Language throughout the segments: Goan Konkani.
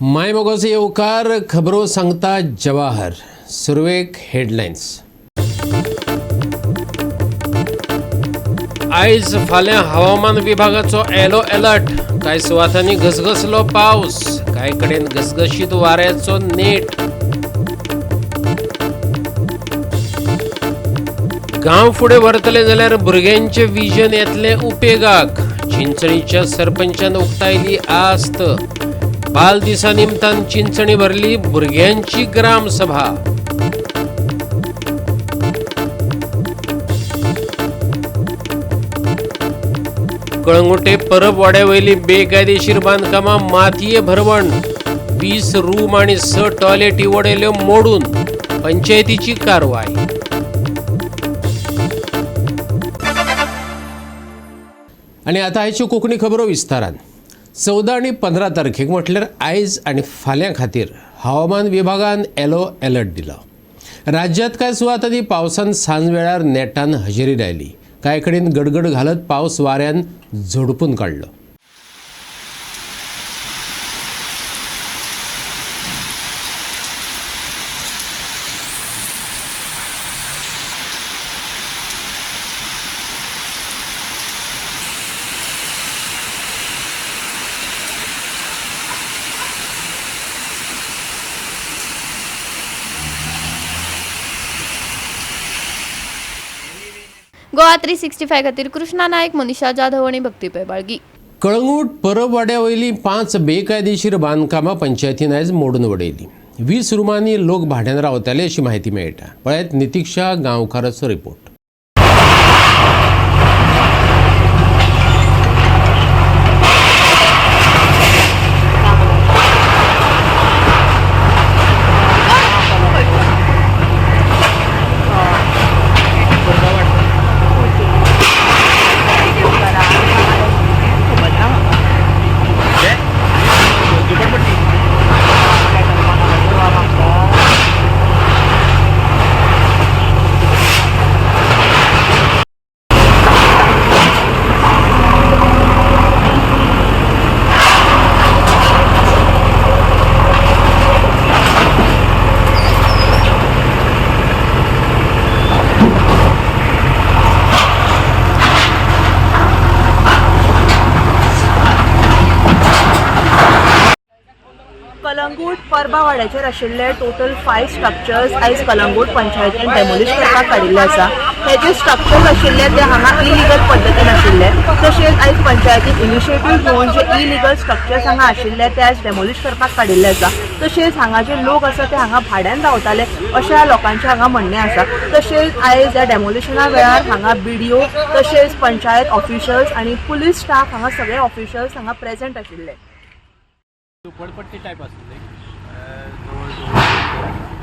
माय मोगाचो येवकार. खबरो सांगता जवाहर. सुरवेक हेडलायन्स. आयज फाल्यां हवामान विभागाचो येलो अलर्ट. कांय सुवातांनी घसघसलो पावस, कांय कडेन घसघशीत वाऱ्याचो नेट. गांव फुडें व्हरतले जाल्यार भुरग्यांचें विजन येतलें उपेगाक. चिंचणीच्या सरपंचान उक्तायली आस्त. बाल दिसा निमतान चिंचणी भरली भुरग्यांची ग्रामसभा. कळंगुटे परब वाड्यावयली बेकायदेशीर बांदकामां मातये भरवण. 20 रूम आनी 6 टॉयलेटी वडयल्यो मोडून. पंचायतीची कारवाय. आनी आतां आयच्यो कोंकणी खबरो विस्तारान. 14 आनी 15 तारखेक म्हटल्यार आयज आनी फाल्यां खातीर हवामान विभागान येलो अलर्ट दिलो. राज्यांत कांय सुवातांनी पावसान सांज वेळार नेटान हजेरी लायली. कांय कडेन गडगड घालत पावस वाऱ्यान झोडपून काडलो. गोवा 365 खातीर कृष्णा नायक, मनीषा जाधव आनी भक्ती पै बाळगी. कळंगूट परब वाड्या वयलीं 5 बेकायदेशीर बांदकामां पंचायतीन आयज मोडून उडयलीं. 20 रुमांनी लोक भाड्यान रावताले अशी म्हायती मेळटा. पळयात नितिक्षा गांवकाराचो रिपोर्ट. कलंगूट परबा वाड्याचेर आशिल्ले टोटल 5 स्ट्रक्चर्स आयज कलंगूट पंचायतीन डेमोलिश करपाक काडिल्ले आसा. हे जे स्ट्रक्चर्स आशिल्ले ते हांगा इलिगल पद्दतीन आशिल्ले. तशेंच आयज पंचायतीन इनिशिएटीव घेवन जे इलिगल स्ट्रक्चर्स हांगा आशिल्ले ते आयज डेमोलिश करपाक काडिल्ले आसा. तशेंच हांगा जे लोक आसा ते हांगा भाड्यान रावताले अशें लोकांचें हांगा म्हणणें आसा. तशेंच आयज ह्या डेमोलिशना वेळार हांगा बीडीओ तशेंच पंचायत ऑफिशल्स आनी पुलीस स्टाफ हांगा सगळे ऑफिशल्स हांगा प्रेझेंट आशिल्ले. झोपडपट्टी टायप आसली, जवळ जवळ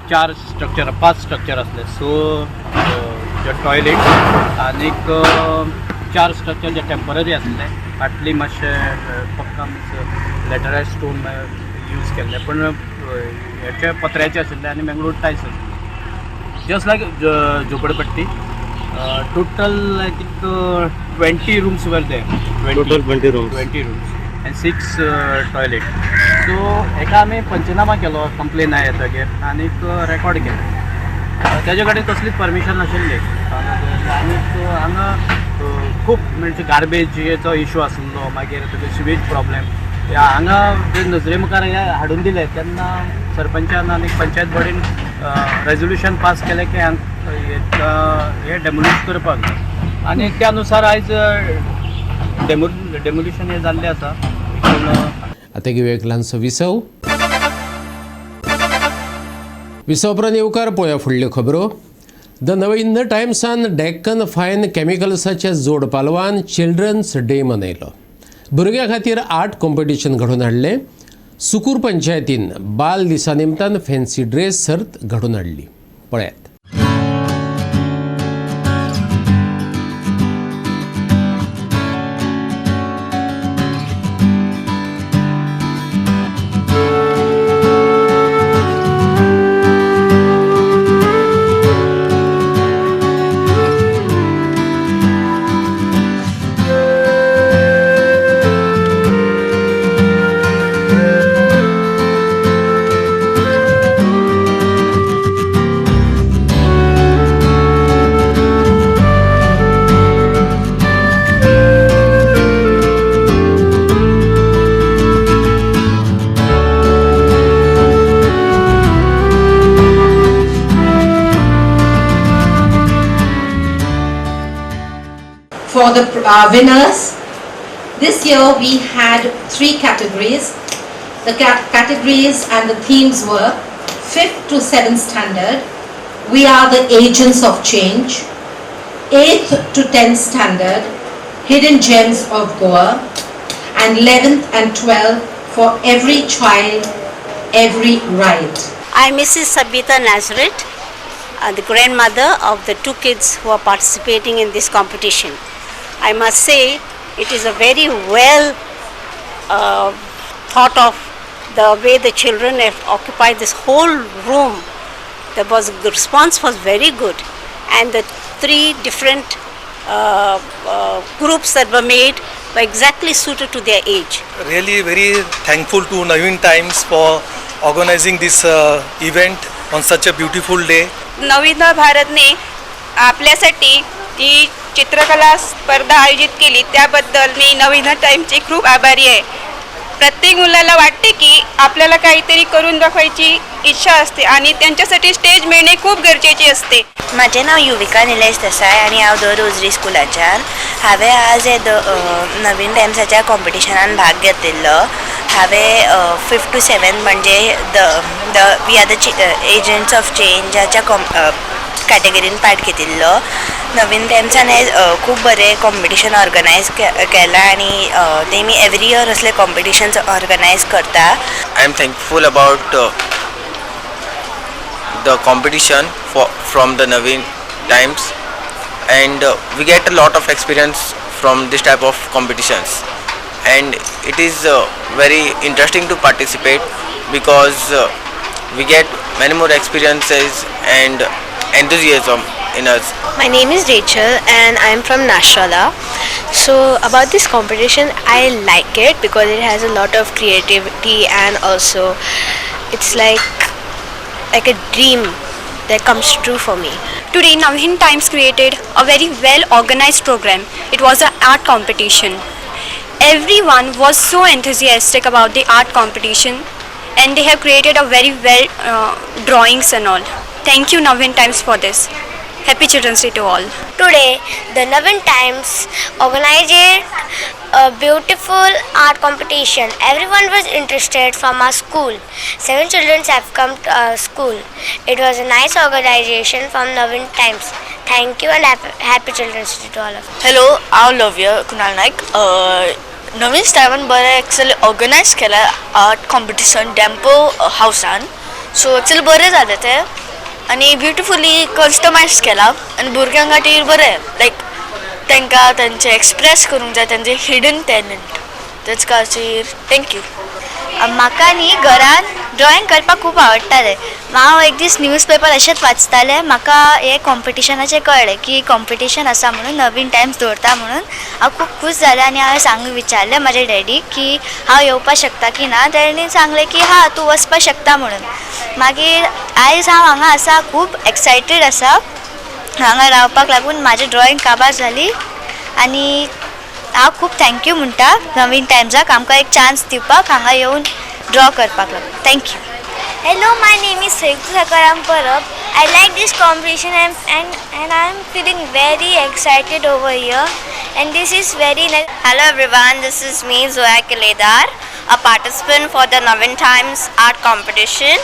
4 स्ट्रक्चर 5 स्ट्रक्चर आसले. 6 टॉयलेट आनीक 4 स्ट्रक्चर जे टेम्पररी आसले. फाटली मातशे पक्का मिन्स लेटरायज स्टोन यूज केल्ले, पूण हेचे पत्र्याचे आशिल्ले आनी मेंगलोर टायल्स आशिल्ले. जस्ट लायक झोपडपट्टी. Total I think 20 rooms were there. Total 20 rooms. 20 rooms and 6 toilet. So हेका आमी पंचनामा केलो कंप्लेन येतकीर आनीक रेकॉर्ड केलो. तेजे कडेन कसलीच परमिशन नाशिल्ली आनीक हांगा खूब म्हणजे गार्बेजीचो इशू आसलो, मागीर तुगे सिवेज प्रॉब्लेम हांगा जे नजरे मुखार हे हाडून दिले तेन्ना सरपंचान आनी पंचायत बॉडीन रेजोल्युशन पास केलें की हे डेमोलिश करपाक जाय आनी त्या नुसार आयज डेमोलिशन हे जाल्लें आसा. पूण आतां घेवया एक ल्हानसो विसव. विसव उपरांत येवकार. पळोवया फुडल्यो खबरो. The Navhind टायम्सान डेक्कन फायन केमिकल्साच्या जोड पालवान चिल्ड्रन्स डे मनयलो. भुरग्यां खातीर आर्ट कॉम्पिटिशन घडोवन हाडलें. सुकूर पंचायतीन बाल दिसा निमतान फॅन्सी ड्रेस सर्त घडोवन हाडली. पळयात. for the winners. This year we had 3 categories. The categories and the themes were 5th to 7th standard, we are the agents of change, 8th to 10th standard, hidden gems of Goa, and 11th and 12th for every child, every right. I'm Mrs. Sabita Nazret, the grandmother of the 2 kids who are participating in this competition. I must say it is a very well thought of the way the children have occupied this whole room. The response was very good, and the 3 different groups that were made were exactly suited to their age. Really very thankful to Navhind Times for organizing this event on such a beautiful day. नवीन भारतने आपल्यासाठी जी चित्रकला स्पर्धा आयोजित केली त्याबद्दल मी नवीन टाइम्सची खूप आभारी आहे. प्रत्येक मुलाला वाटते की आपल्याला काहीतरी करून दाखवायची इच्छा असते आणि त्यांच्यासाठी स्टेज मिळणे खूप गरजेचे असते. म्हजें नांव युविका निलेश देसाय आनी हांव the rosary स्कुलाच्यान. हांवें आज हे नवीन टायम्साच्या कॉम्पिटिशनान भाग घेतिल्लो. हांवें 5th to 7th म्हणजे the the we are the agents of चेंजाच्या कॅटेगरीन पार्ट घेतिल्लो. नवीन टायम्सान हें खूब बरें कॉम्पिटिशन ऑर्गनायज केलां आनी तेमी एवरी इयर असले कॉम्पिटिशन्स ऑर्गनायज करता. I am thankful about the competition from the Navhind Times, and we get a lot of experience from this type of competitions, and it is very interesting to participate because we get many more experiences and enthusiasm in us. My name is Rachel and I am from Nashrala. So about this competition, I like it because it has a lot of creativity and also it's like a dream that comes true for me. Today Navhind Times created a very well organized program. It was an art competition. Everyone was so enthusiastic about the art competition and they have created a very well drawings and all. Thank you Navhind Times for this. Happy Children's Day to all. Today the Navhind Times organized a beautiful art competition. Everyone was interested from our school. 7 children have come to our school. It was a nice organization from Navhind Times. Thank you and happy Children's Day to all of you. Hello, हांव लव्य कुणाल नायक. नवीन टायमान बरें एक्चुअली ऑर्गनायज केलां आर्ट कॉम्पिटिशन डॅम्पो हावसान. सो एक्चुअली बरें जालें तें आनी ब्युटिफुली कस्टमायज केलां आनी भुरग्यां खातीर बरें, लायक तांकां तांचें एक्सप्रेस करूंक जाय तांचें हिडन टॅलंट, तेच खातीर thank you. म्हाका न्ही घरान ड्रॉइंग करपाक खूब आवडटालें. हांव एक दीस न्यूज पेपर अशेंच वाचतालें, म्हाका हें कॉम्पिटिशनाचें कळ्ळें की कॉम्पिटिशन आसा म्हणून, नवीन टायम्स दवरता म्हणून. हांव खूब खूश जालें आनी हांवें सांग विचारलें म्हाज्या डॅडीक की हांव येवपाक शकता की ना. तेणी सांगलें की हा तूं वचपाक शकता म्हणून. मागीर आयज हांव हांगा आसा, खूब एक्सायटेड आसा हांगा रावपाक लागून. म्हाजें ड्रॉइंग काबार जाली आनी हांव खूब thank you म्हणटा नवीन टायम्साक आमकां एक चान्स दिवपाक, हांगा येवन ड्रॉ करपाक लागून. Thank you. Hello, my name is Sayukta Sakaram Parab. I like this competition and I am feeling very excited over here, and this is very nice. Hello everyone, this is me Zoya Kiledar, a participant for the Navhind Times art competition,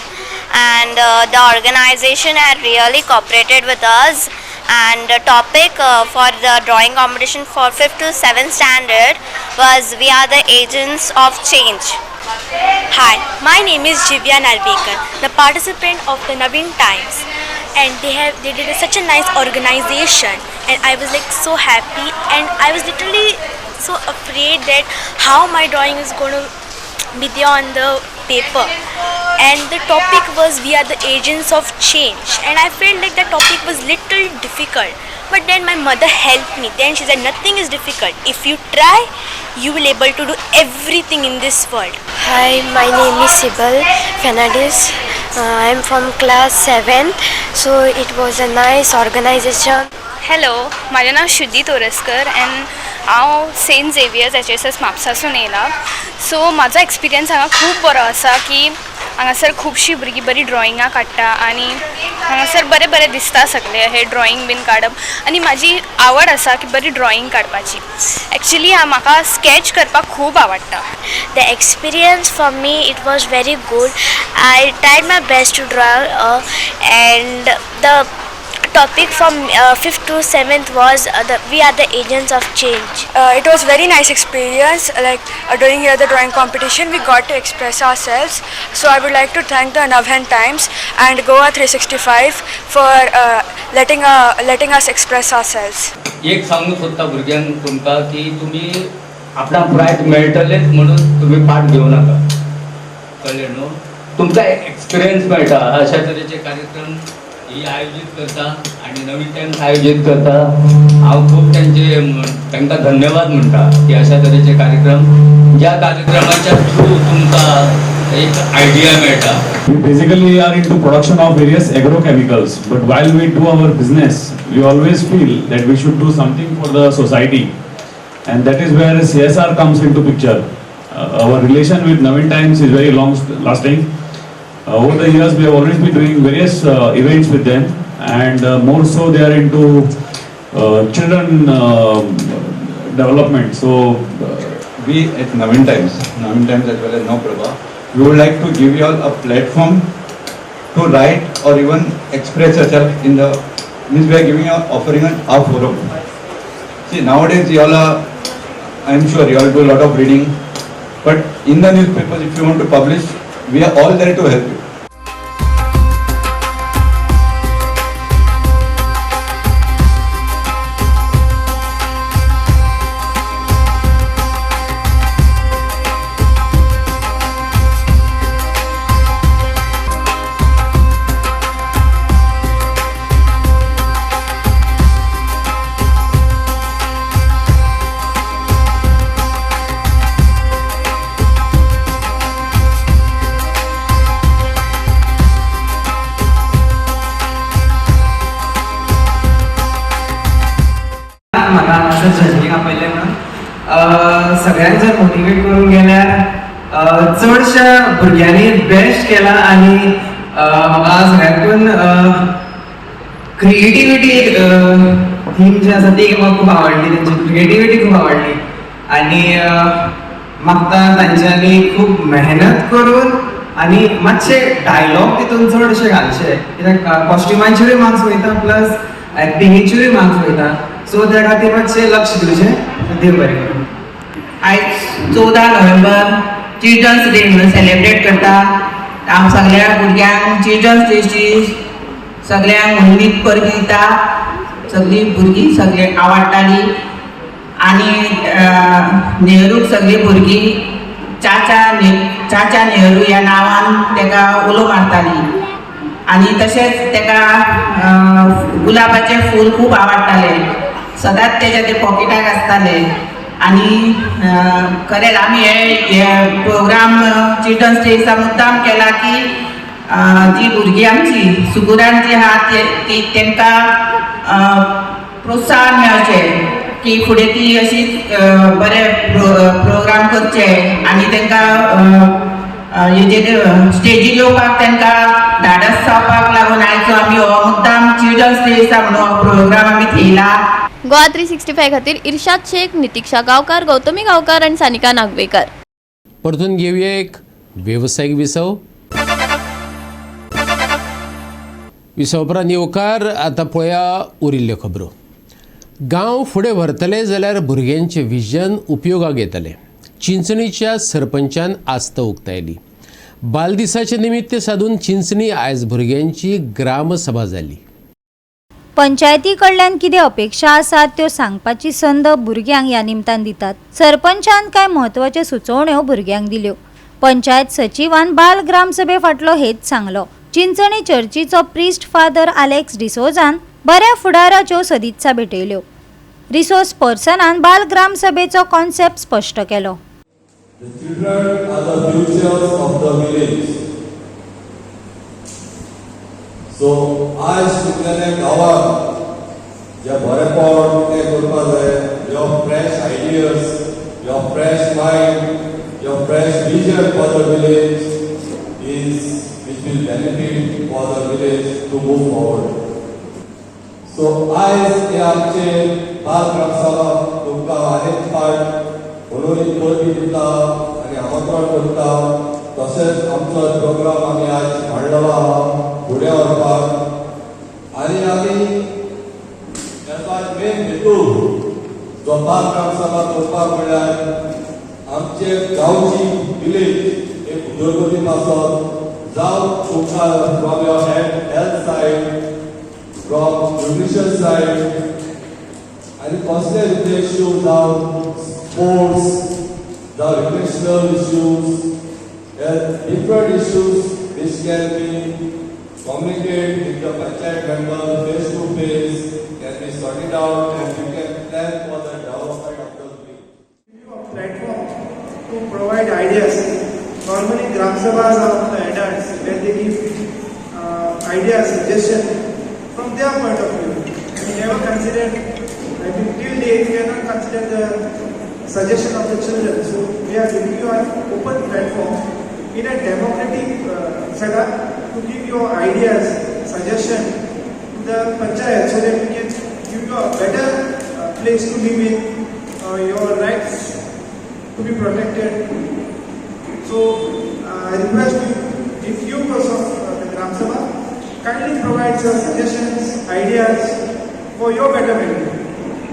and the organization had really cooperated with us, and the topic for the drawing competition for 5th to 7th standard was we are the agents of change. Hi, my name is Jivya Narvekar, the participant of the Navhind Times, and they did such a nice organization, and I was like so happy, and I was literally so afraid that how my drawing is going to be there on the paper. And the topic was we are the agents of change, and I felt like the topic was little difficult, but then my mother helped me. Then she said nothing is difficult, if you try you will able to do everything in this world. Hi, my name is Sibal Fernandez. I am from class 7. So it was a nice organization. Hello, म्हाजें नांव शुद्धी तोरस्कर एंड हांव saint Xavier's H S S म्हापसासून येयलां. सो म्हाजो एक्सपिरियन्स हांगा खूब बरो आसा की हांगासर खुबशीं भुरगीं बरीं ड्रॉइंगां काडटा आनी हांगासर बरें बरें दिसता सगळें हे ड्रॉइंग बीन काडप आनी म्हाजी आवड आसा की बरी ड्रॉइंग काडपाची. एक्चुली म्हाका स्कॅच करपाक खूब आवडटा. The experience for me, it was very good. I tried my best to draw and the topic from 5th to 7th was we are the agents of change. It was very nice experience. Like doing here the drawing competition, we got to express ourselves. So I would like to thank the Navhind Times and Goa 365 for letting us express ourselves. एक सांगूंक सोदता भुरग्यांक तुमकां की तुमी आपणाक प्रायज मेळटलेच म्हणून तुमी पार्ट घेवं नाका, कळ्ळें न्हू? तुमकां एक्सपिरियन्स मेळटा. अशा तरेचे कार्यक्रम ही आयोजीत करता आनी नवीन टायम्स आयोजीत करता. हांव खूब तेंचे तांकां धन्यवाद म्हणटा की अशा तरेचे कार्यक्रम ज्या कार्यक्रमाच्या थ्रू तुमकां एक आयडिया मेळटा. We basically are into production of various agrochemicals, but while we do our business, we always feel that we should do something for the society, and that is where CSR comes into picture. Our relation with Navhind Times is very long lasting. Over the years, we have always been doing various events with them, and more so they are into children development. So we at Navhind Times as well as Navprabha, we would like to give you all a platform to write or even express yourself in the, means we are giving you, offering our forum. See, nowadays you all are, I am sure you all do a lot of reading, but in the newspapers if you want to publish, we are all there to help you. म्हाका हांगासर जजींग आपयलें म्हणून सगळ्यांक जर मोटिवेट करूंक गेल्यार चडश्या भुरग्यांनी बेस्ट केला आनी म्हाका सगळ्यांकून क्रिएटिविटी एक थीम जी आसा ती म्हाका खूब आवडली, तेंची क्रिएटिविटी खूब आवडली आनी म्हाका तांच्यांनी खूब मेहनत करून आनी मातशे डायलॉग तितून चडशे घालचे कित्याक कॉस्ट्युमांचेरूय मार्क्स वयता प्लस एक्टिंगेचेरूय मार्क्स वयता, सो त्या खातीर मातशें लक्ष दिवचें. देव बरें करूं. आयज 14 नोव्हेंबर चिल्ड्रन्स डे म्हणून सेलिब्रेट करता. हांव सगळ्या भुरग्यांक चिल्ड्रन्स डेची सगळ्यांक हुंदीत परबी दिता. सगळीं भुरगीं सगळे आवडटाली आनी नेहरूक सगळीं भुरगीं चाचा चाचा नेहरू ह्या नांवान ताका उलो मारताली आनी तशेंच ताका गुलाबाचें फूल खूब आवडटालें, सदांच तेज्या ते पॉकेटाक आसताले आनी खरेंच आमी हे प्रोग्राम चिल्ड्रन्स डे दिसा मुद्दाम केला की जी भुरगीं आमची सुगुरान जी आहा ती तांकां प्रोत्साहन मेळचें की फुडें ती अशीच बरे प्रोग्राम करचे आनी तांकां हेजेर स्टेजीर येवपाक तांकां धाडस जावपाक लागून आयचो आमी हो मुद्दाम चिल्ड्रन्स डे दिसा म्हणून हो प्रोग्राम आमी थेयला. गोवा 365 खातीर इर्शाद शेख, नितिक्षा गांवकार, गौतमी गांवकार आनी सानिका नागवेकर. परतून घेवया एक वेवसायीक विसव. विसव उपरांत येवकार. आतां पळया उरिल्ल्यो खबरो. गांव फुडें व्हरतले जाल्यार भुरग्यांचें विजन उपयोगाक येतलें. चिंचणीच्या सरपंचान आस्त उक्तायली. बालदिसाचें निमित्त सादून चिंचणी आयज भुरग्यांची ग्रामसभा जाली. पंचायती कडल्यान कितें अपेक्षा आसात त्यो सांगपाची संद भुरग्यांक ह्या निमतान दितात. सरपंचान कांय म्हत्वाच्यो सुचोवण्यो भुरग्यांक दिल्यो. पंचायत सचिवान बाल ग्रामसभे फाटलो हेत सांगलो. चिंचणी चर्चीचो प्रिस्ट फादर आलेक्स डिसोजान बऱ्या फुडाराच्यो सदित्सा भेटयल्यो. रिसोर्स पर्सनान बाल ग्रामसभेचो कॉन्सेप्ट स्पश्ट केलो. The children are the futures of the village. So, आज तुमगेले गांवाक जे बरेपण कितें करपा जाय, your fresh ideas, your fresh mind, your fresh vision for the village is is which will benefit for the village to move forward. So आयज हे आमचे बाल ग्रामसभा तुमकां आनीक फावट म्हणून परबीं दिता आनी आमंत्रण करता. तशेंच आमचो प्रोग्राम आमी आयज मांडलेलो आहा फुडें व्हरपाक आनी आमी ताचो मेन हेतू जो बाल ग्रामसभा करपाक म्हणल्यार आमचे गांवची विलेज एक उदरगती पासत, जावं तुमकां from your health side, from nutrition side आनी कसले रिते इश्यू, जावं स्पोर्ट्स, जावं recreational issues, different issues which can be communicate with the panchayat member face to face can be sorted out and we can plan for the development of the village. Platform to provide ideas. Normally, Gram Sabhas are of the adults where they give ideas, suggestions from their point of view. We never considered, I think till date, we have not considered the suggestion of the children. So we are giving you an open platform in a democratic setup to give your ideas, suggestion to the panchayat so that we can give you a better place to live in, your rights to be protected. So I request you, if you because of the Gram Sabha, kindly provide your suggestions, ideas for your betterment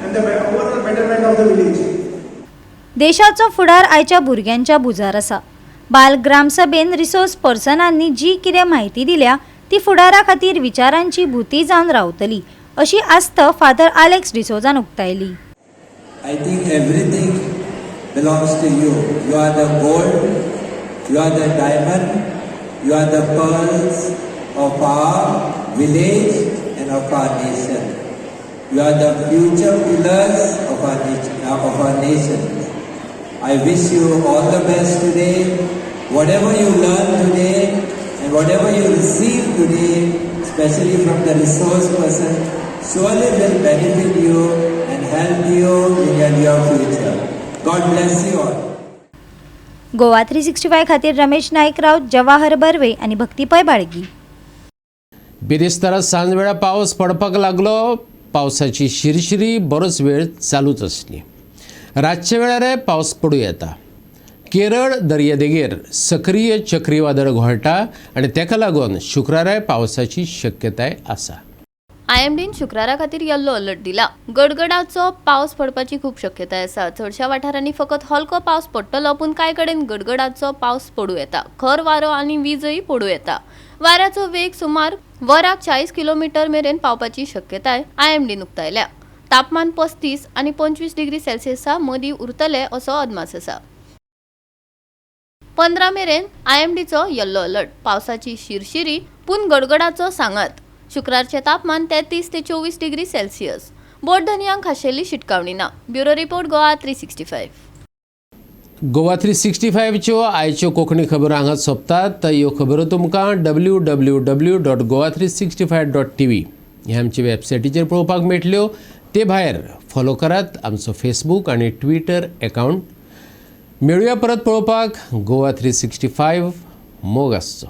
and the overall betterment of the village. देशाचो फुडार आयच्या भुरग्यांच्या भुजार आसा. बाल ग्रामसभेन रिसोर्स पर्सनांनी जी कितें म्हायती दिल्या ती फुडारा खातीर विचारांची भुती जावन रावतली अशी आस्त फादर आलेक्स डिसोजान उक्तायली. I think everything belongs to you. You are the gold, you are the diamond, you are the pearls of our village and of our nation. You are the future pillars of our nation. I wish you all the best today. Whatever you learn today and whatever you receive today, especially from the resource person, surely will benefit you and help you in your near future. God bless you all. Goa 365 खातीर रमेश नाईक राऊत, जवाहर बर्वे आनी भक्ती पै, बाळगी. बिरेस्तारा सांजवेळा पावस पडपाक लागलो. पावसाची शिरशिरी बरोच वेळ चालूच आसली. रातच्या वेळारय पावस पडूं येता. केरळ दर्यादेगेर सक्रीय चक्रीवादळ घोळटा आनी ताका लागून शुक्राराय पावसाची शक्यताय आसा. आयएमडीन शुक्रारा खातीर येल्लो अलर्ट दिला. गडगडाचो पावस पडपाची खूब शक्यताय आसा. चडशा वाठारांनी फकत हलको पावस पडटलो, पूण कांय कडेन गडगडाचो पावस पडूं येता. खर वारो आनी वीजय पडूं येता. वाऱ्याचो वेग सुमार वराक 40 किलोमिटर मेरेन पावपाची शक्यताय आयएमडीन उक्तायल्या. तापमान 35 आनी 25 डिग्री सेल्सियसा मदीं उरतले असो अदमास आसा. 15 मेरेन आयएमडीचो येल्लो अलर्ट. पावसाची शिरशिरी पूण गडगडाचो सांगात. शुक्रारचें तापमान 33 ते 24 डिग्री सेल्सियस. बोट धनयांक खाशेली शिटकावणी ना. Bureau report, Goa 365. Goa 365च्यो आयच्यो कोंकणी खबरो हांगा सोंपतात. ह्यो खबरो तुमकां www.goa365.tv ह्या आमचे वेबसायटीचेर पळोवपाक मेळटल्यो. ते भायर फॉलो करात आमचो फेसबूक आनी ट्विटर एकावंट. मेळुया परत पळोवपाक गोवा 365. मोग आसचो.